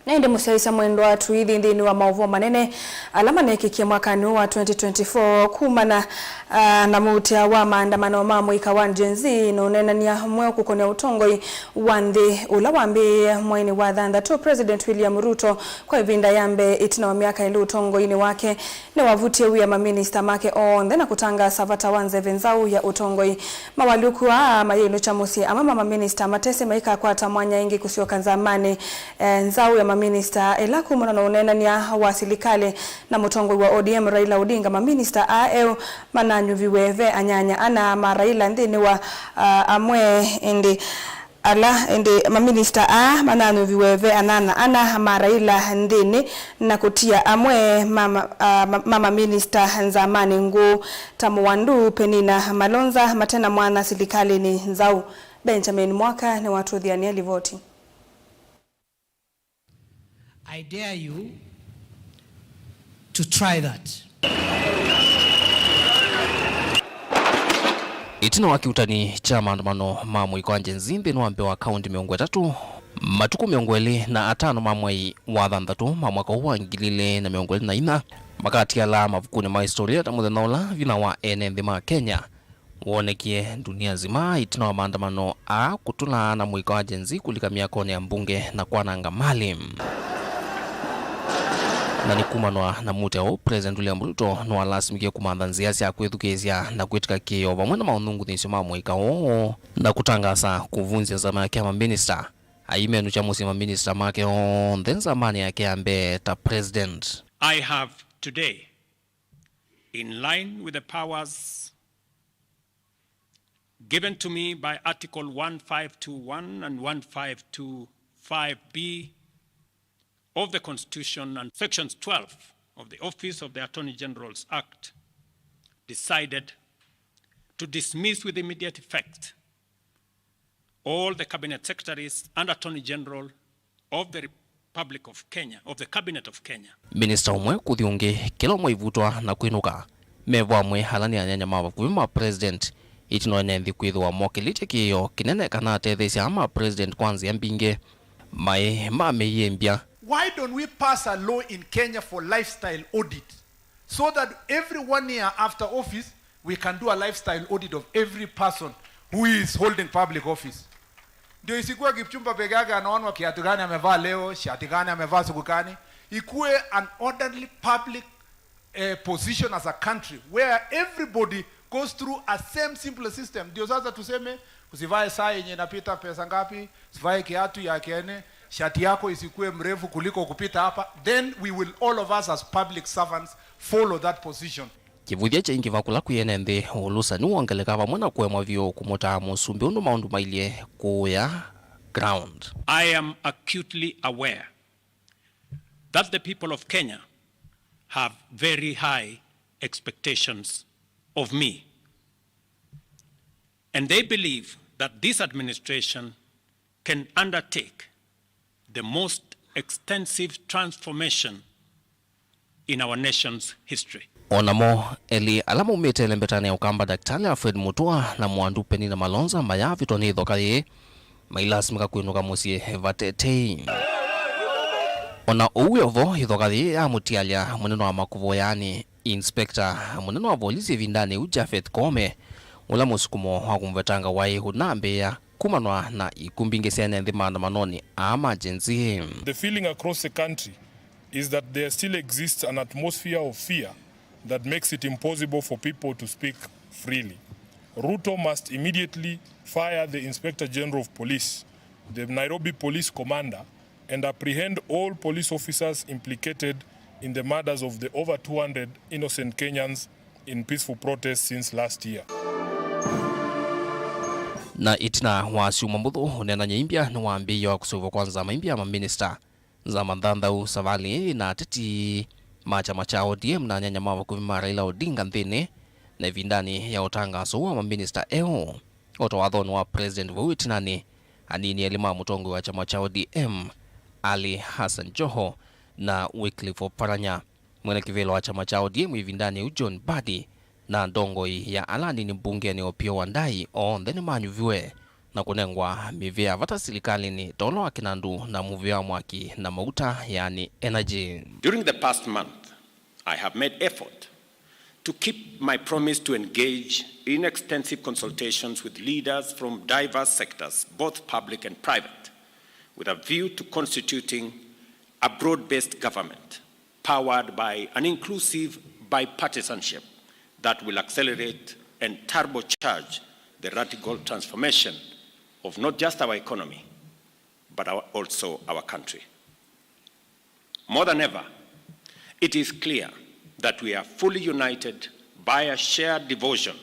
Na ĩndĩ mũsyaĩĩsya mwendwa, tũithi nthĩnĩ wa maũvoo manene ala manekĩkie mwakanĩ ũũ wa twenty twenty-four kumana, ah, na mũutĩa wa maandamano ma mũika wa Gen Z na ũneenany'a mweũ kũkonĩa ũtongoi wa nthĩ ũla wambĩĩe mweinĩ wa thanthatũ. President William Ruto, kwa ĩvinda ya mbee ĩtina wa myaka ĩlĩ ũtongoinĩ wake, nĩwavutie wia maminista make onthe na kũtangaasa vata wa nzeve nzaũ ya ũtongoi. Mawalyũku aa mayĩinũkya mũsyĩ amwe ma maminista matesĩ maikakwata mwanya ĩngĩ kũsyoka nzamanĩ, eh, nzaũ ya maminista ĩla kumana na ũneenany'a wa silikalĩ na mũtongoi wa O D M Raila Odinga. Maminista aa eũ mananyuviwe ve anyanya ana ma Raila nthĩnĩ wa, ah, amwe ĩndĩ ala ĩndĩ maminista aa mananyuviwe ve anana ana ma Raila nthĩnĩ na kũtia amwe ma, ma, ah, ma, ma maminista nzamanĩ ngũũ ta Mũwandu, Penina Malonza, mate na mwana silikalĩnĩ nzaũ. Benjamin Mwaka nĩwatũthianĩa livoti. I dare you to try that. Ĩtina wa kĩuutani kya maandamano ma mũika wa Gen Z nthĩnĩ wa mbee wa kaũnti mĩongo ĩtatũ, matukũ mĩongo ĩlĩ na atano ma mwei wa thanthatũ ma mwaka ũũ wa ngili ilĩ na mĩongo ĩlĩ na inya makatiala mavukunĩ ma historia ta mũthenya ũla vinya wa ene nthĩ ma Kenya woonekie ndunia nzima ĩtina wa maandamano aa kũtũla na mũika wa Gen Z kũlika myakonĩ ya mbunge na kwananga malĩ. Na nĩ kumanwa na mũutĩa ũũ, President William Ruto nĩwalasimĩkie kũmantha nzĩa sya kwĩthukĩĩsya na kwĩtĩka kĩĩo vamwe na maũnyungunyĩsyo ma mũika ũũ na kũtangaasa kũvunzya nzama yake ya maminista. Aimenũkya mũsyĩ maminista make onthe nzamanĩ yake ya mbee ta president. I have today, in line with the powers given to me by Article one five two one and one five two five B of the Constitution and Sections twelve of the Office of the Attorney General's Act, decided to dismiss with immediate effect all the Cabinet Secretaries and Attorney General of the Republic of Kenya, of the Cabinet of Kenya. Minista ũmwe kũthi ũngĩ, kĩla ũmwe aivutwa na kwĩnũka. Mevo amwe ala nĩ anyanya ma vakuvĩ ma President, ĩtina wa ene nthĩ kwĩthĩwa mokĩlĩtye kĩĩo kĩnene kana atetheesya aa ma President kwa nzĩa mbingĩ maĩ mamĩie mbya. Why don't we pass a law in Kenya for lifestyle audit, so that every one year after office, we can do a lifestyle audit of every person who is holding public office. Ndio isikuwe Kipchumba peke yake anaonwa kiatu gani amevaa leo, shati gani amevaa siku gani. Ikuwe an orderly public, eh, position as a country where everybody goes through a same simple system. Ndio sasa tuseme, usivae saa yenye inapita pesa ngapi, usivae kiatu ya kene, shati yako isikuwe mrefu kuliko kupita hapa, then we will all of us as public servants follow that position. Kĩvũthya kyaingĩva kũla kwĩ ene nthĩ, ũlũsani wongeleka vamwe na kũemwa vyũ kũmũtaa mũsumbĩ ũndũ maũndũ mailyĩ kũũya ground. I am acutely aware that the people of Kenya have very high expectations of me, and they believe that this administration can undertake the most extensive transformation in our nation's history. O namo elĩ ala maumĩte ĩlembetanĩ ya Ũkamba, Daktali Alfred Mutua na Mwandu Penina Malonza, mayaavĩtwa nĩ ĩthoka yĩĩ, mailasimĩka kwĩnũka mũsyĩ vate tei. O na ũu wĩ o vo, ĩthoka yĩĩ yamũtialya mũnene wa makũvũ, yaani Inspector mũnene wa volisi ĩvindanĩ yu, Japheth Koome, ũla mũsukumo wa kũmũvetanga waĩ ũnambĩĩa kumanwa na ikuũ mbingĩ sya ene nthĩ maandamanonĩ aa ma Gen Z. The feeling across the country is that there still exists an atmosphere of fear that makes it impossible for people to speak freely. Ruto must immediately fire the Inspector General of Police, the Nairobi Police Commander, and apprehend all police officers implicated in the murders of the over two hundred innocent Kenyans in peaceful protests since last year. Na ĩtina wa syumwa mbũthũ, ũneenany'a imbya nĩwambĩĩie wa kũseũvw'a kwa nzama imbya ya maminista. Nzama nthanthau savalĩ ĩĩ na ateti ma kyama kya O D M na anyanya ma vakuvĩ ma Raila Odinga nthĩnĩ, na ĩvindanĩ ya ũtangaso ũũ wa maminista eũ. O ta wathoni wa President vau ĩtinanĩ, anini elĩ ma mũtongoi wa kyama kya O D M, Ali Hassan Joho na Wycliffe Oparanya, mwene kĩvĩla wa kyama kya O D M ĩvindanĩ yu, John Mbadi, na ndongoi ya ala anini mbungenĩ, Opiyo Wandayi, onthe nĩmanyuviwe na kũnengwa mĩvĩa ya vata silikalĩnĩ, ta ũla wa kĩnandũ na mũvĩa wa mwaki na mauta, yaani energy. During the past month, I have made effort to keep my promise to engage in extensive consultations with leaders from diverse sectors, both public and private, with a view to constituting a broad-based government powered by an inclusive bipartisanship that will accelerate and turbocharge the radical transformation of not just our economy, but our, also our country. More than ever, it is clear that we are fully united by a shared devotion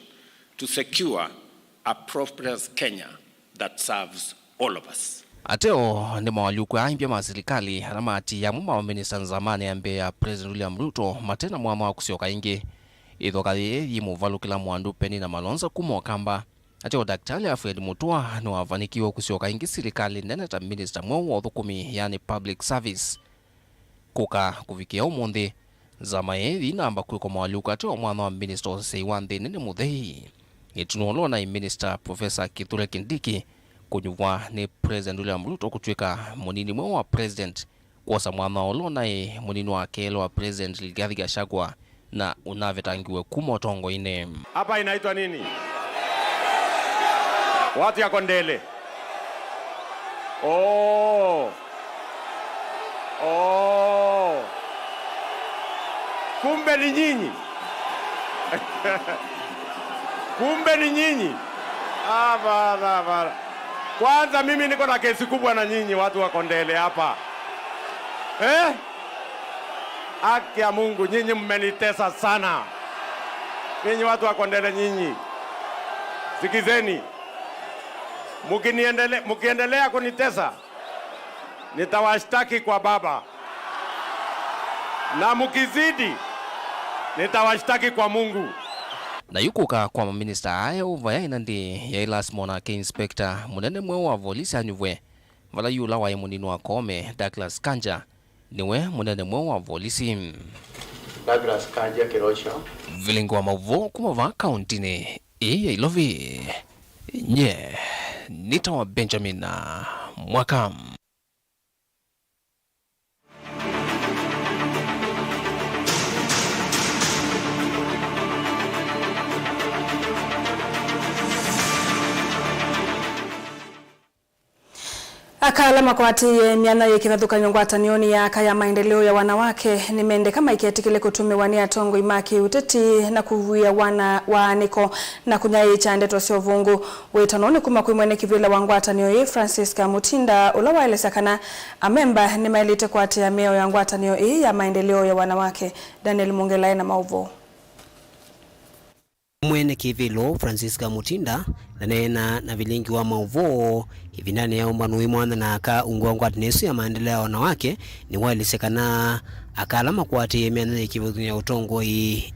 to secure a prosperous Kenya that serves all of us. Ateo nĩ mawalyũku aa imbya ma silikalĩ ala maatiie amwe ma maminista nzamanĩ ya mbee ya President William Ruto mate na mwanya wa kũsyoka ĩngĩ. Ĩthoka yĩĩ yĩmũvalũkĩla Mwandu Penina Malonza kuma Ũkamba. Ateo Daktali Alfred Mutua nĩwavanikiwe kũsyoka ĩngĩ silikalĩ nene ta minista mweũ wa ũthũkũmi, yaani public service. Kũka kũvikĩa ũmũnthĩ, nzama ĩĩ yĩinamba kwĩkwa mawalyũku ateo mwanya wa minista ũsesei wa nthĩnĩ nĩ mũthei. Ĩtina ũla ũnaĩ minista Professor Kithure Kindiki kũnyuvwa nĩ President William Ruto kũtw'ĩka mũnini mweũ wa president, kwosa mwanya ũla ũnaĩ mũnini wa kelĩ wa President Rigathi Gachagua na ũnavetangiwe kuma ũtongoinĩ. Hapa inaitwa nini? Watu ya Kondele. Oh. Oh. Kumbe ni nyinyi. Kumbe ni nyinyi. Hapana, hapana. Kwanza mimi niko na kesi kubwa na nyinyi watu wa Kondele hapa. Eh? Haki ya Mungu, nyinyi mmenitesa sana. Nyinyi watu wa Kondele nyinyi. Sikizeni. Mkiniendele-, mkiendelea kunitesa, nitawashtaki kwa Baba. Na mkizidi, nitawashtaki kwa Mungu. Na yu kũka kwa maminista aa eũ vaya ĩna nthĩ yaĩ lasima onake inspector mũnene mweũ wa volisi anyuvwe, vala yu ũla waĩ mũnini wa Koome, Douglas Kanja, nĩwe mũnene mweũ wa volisi. Douglas Kanja Kĩrosho. Vilingi wa maũvoo kuma vaa kauntinĩ ĩĩ ya Ilovi. Nye nĩtawa Benjamin Mwaka. Aka ala makwatĩĩe myanya yĩ kĩvathũkany'o ngwatanĩonĩ ya aka ya maendeleo ya wanawake nĩmendeka maiketĩkĩle kũtũmĩwa nĩ atongoi ma kĩũteti na kũvuĩa wana waanĩko na kũnyaĩĩkya ndeto sya ũvũngũ. Wĩtano nĩ kuma kwĩ mwene kĩvĩla wa ngwatanĩo ĩĩ, Francisca Mutinda, ũla waelesya kana amemba nĩmaĩlĩte kũatĩĩa mĩao ya ngwatanĩo ĩĩ ya maendeleo ya wanawake. Daniel Mongela ena maũvoo. Mwene kĩvĩlo Francisca Mutinda ndaneena na vilingi wa maũvoo ĩvindanĩ ya ũmbano wĩ mwanya na aka ungu wa ngwatanĩo ĩsu ya maendeleo ya wanawake, nĩwaelesya kana aka ala makwatĩĩe myanya yĩ kĩvathũkany'o ya ũtongoi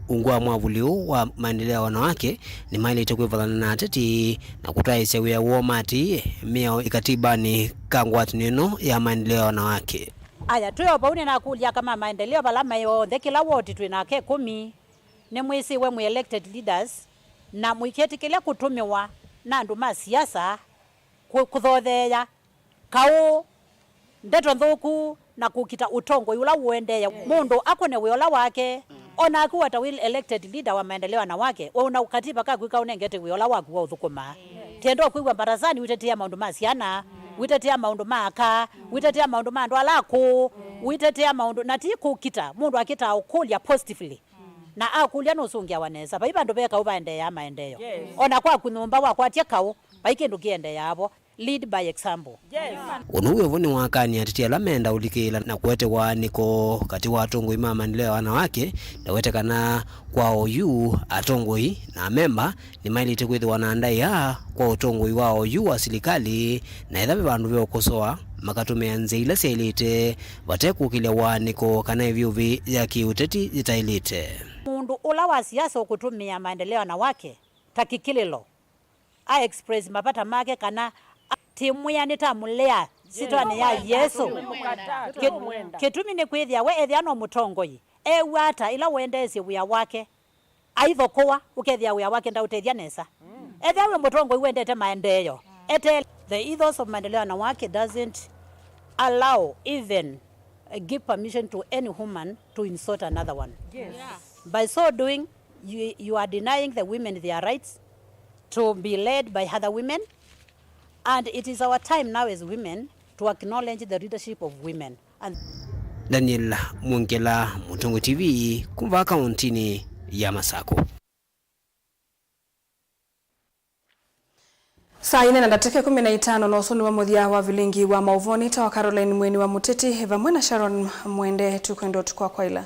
ungu wa mwavuli ũũ wa maendeleo ya wanawake nĩmaĩlĩte kwĩvathana na ateti na kũtaĩsya wĩa woo maatĩĩe mĩao ĩkatibanĩ ka ngwatanĩo ĩno ya maendeleo ya wanawake. Aya, twĩ o vau nĩnakũlya aka ma maendeleo vala maĩ onthe, kĩla woti twĩ nake ĩkũmi, nĩmwĩsĩwe mwĩ elected leaders, na mũiketĩkĩlya kũtũmĩwa na andũ ma siasa kũ-, kũthotheea kaũ, ndeto nthũku, na kũkita ũtongoi ũla ũendee. Mũndũ akũne wĩa ũla wake, o naku wata wĩ elected leader wa maendeleo wanawake, we ũna katiba kaku kaũnengete wĩa ũla waku wa ũthũkũma. Tienda ũkwĩw'a mbatasani wĩtetea maũndũ ma syana, wĩtetea maũndũ ma aka, wĩtetea maũndũ ma andũ ala akũũ, wĩtetea maũndũ, na ti kũkita, mũndũ akĩtaa ũkũlya positively. Na akũlya nũsũngĩawa nesa. Vai vandũ ve kaũ vaendeeaa maendeeo. Yes. O na kwaku nyũmba wakwatya kaũ, vai kĩndũ kĩendeeaa vo. Lead by example. Yes. Ũndũ wĩ o vo nĩwakanie ateti ala menda ũlikĩĩla na kũete waanĩko katĩ wa atongoi ma maendeleo ya wanawake, ndawete kana kwa oyu atongoi na amemba nĩmaĩlĩte kwĩthĩwa na ndaĩa kwa ũtongoi wa oyu wa silikalĩ, na ethĩwa ve vandũ ve ũkosoa, makatũmĩa nzĩa ila syaĩlĩte, vate kũkĩlya waanĩko kana ĩvyũvĩ ya kĩũteti yĩtaĩlĩte. Mũndũ ũla wa siasa ũkũtũmĩa maendeleo ya wanawake ta kĩkĩlĩlo, a express mavata make, kana a-, tĩmwĩa nĩtamũlea syĩtwanĩ ya Yesũ. Kĩ-, kĩtumi nĩ kwĩthĩa we ethĩa no mũtongoi, ew'a ata ĩla ũendeesye wĩa wake? Aithokũwa, ũkethĩa wĩa wake ndaũtethya nesa. Ethĩa wĩ mũtongoi wendete maendeeo, ete. The ethos of maendeleo ya wanawake doesn't allow even, uh, give permission to any woman to insult another one. Yes. Yeah. By so doing, you, you are denying the women their rights to be led by other women, and it is our time now as women to acknowledge the leadership of women. And Daniel Mwongela, Mũtongoi T V, kuma vaa kauntinĩ ya Masakũ. Saa ine na ndatĩka ĩkũmi na itano, na ũsu nĩwe mũthya wa vilingi wa maũvoo. Nĩtawa Caroline Mweni wa Mũteti, vamwe na Sharon Mwende, tũkwenda ũtukũ wa kwaĩla.